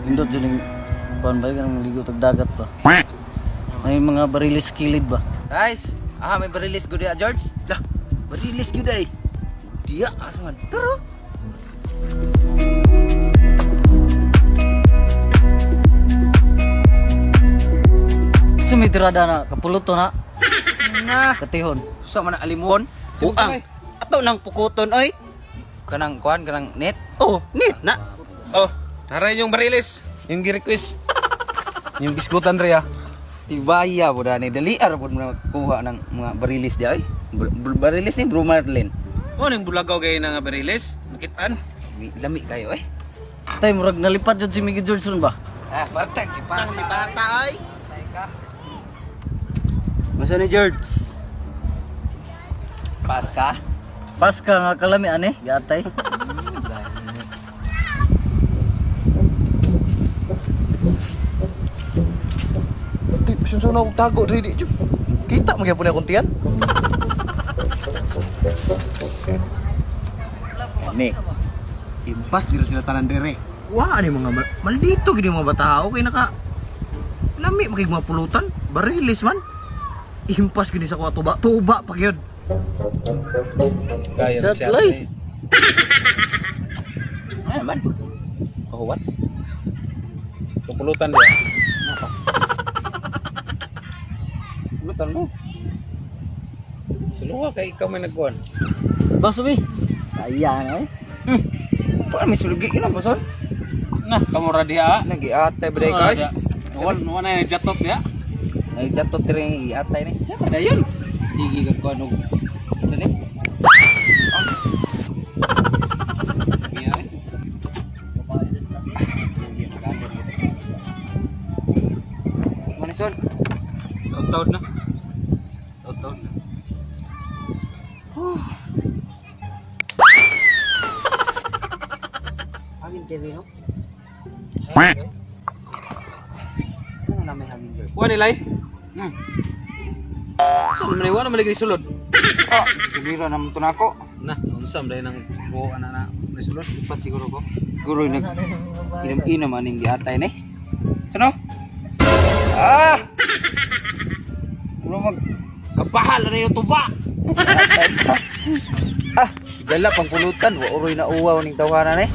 Indot jud ning kuan ba kanang ligo tag dagat ba. May mga barilis kilid ba. Guys, ah, may barilis gud ya, George. Lah, barilis gyud ay. Diya asman. Tara. Sumitirada na kapuluto na Na, katihon. sa man alimuon. Buang. Ato nang pukuton oy. Kanang kuan, kanang net. Oh, nit na. Oh, naray yung barilis. Yung gi-request. Yung biskutan re ah. Tibaya po ni dali ara po na kuha ng mga barilis di ay. Barilis ni Bro Marlin. Oh, ning bulagaw gay na nga barilis. Nakitaan. Lami kayo eh. Tay murag nalipad jud si Miggy George ron ba. Ah, bartag Tang ni bata ay. ka. Masa ni George? Pas ka. Pas ka nga kalami ani, yatay. Di, sunsun na akong tago, diri, di. Kita magyapon na akong tiyan. Ni. Impas diri sila tanan dire. Wa ani mga maldito gid mga batao kay naka lami makig mga pulutan, barilis man. Impas gid sa kuha tuba, tuba pa gyud. Kaya Shot lay. Ano man? Oh, what? Pupulutan dia. Pulutan mo. Suluha kay ikaw may nagkuan. Baso bi. Kaya na eh. Pa may sulugi ka na boson. Nah, kamu ra diha. Nagiatay ba kay? Wan wan ay jatot dia. Ay jatot diri iatay ni. Siapa da yun? Sige ka kuan og. Ano ni? Iya, eh. Manison. Taud-taud na. Taud-taud na. Hangin diri no? Ano na may hangin George? Wan nilay. Hmm. Saan man wan man lagi sulod? Ah, gibira naman to nako. Nah, unsa man nang buo ana na may sulod. Lipat siguro ko. Siguro nag inom-inom aning giatay ni. Sano? Ah! Bro mag Kabahal na yung tuba. atay ka. Ah, dala pang pulutan wa uroy na uwaw ning tawanan eh.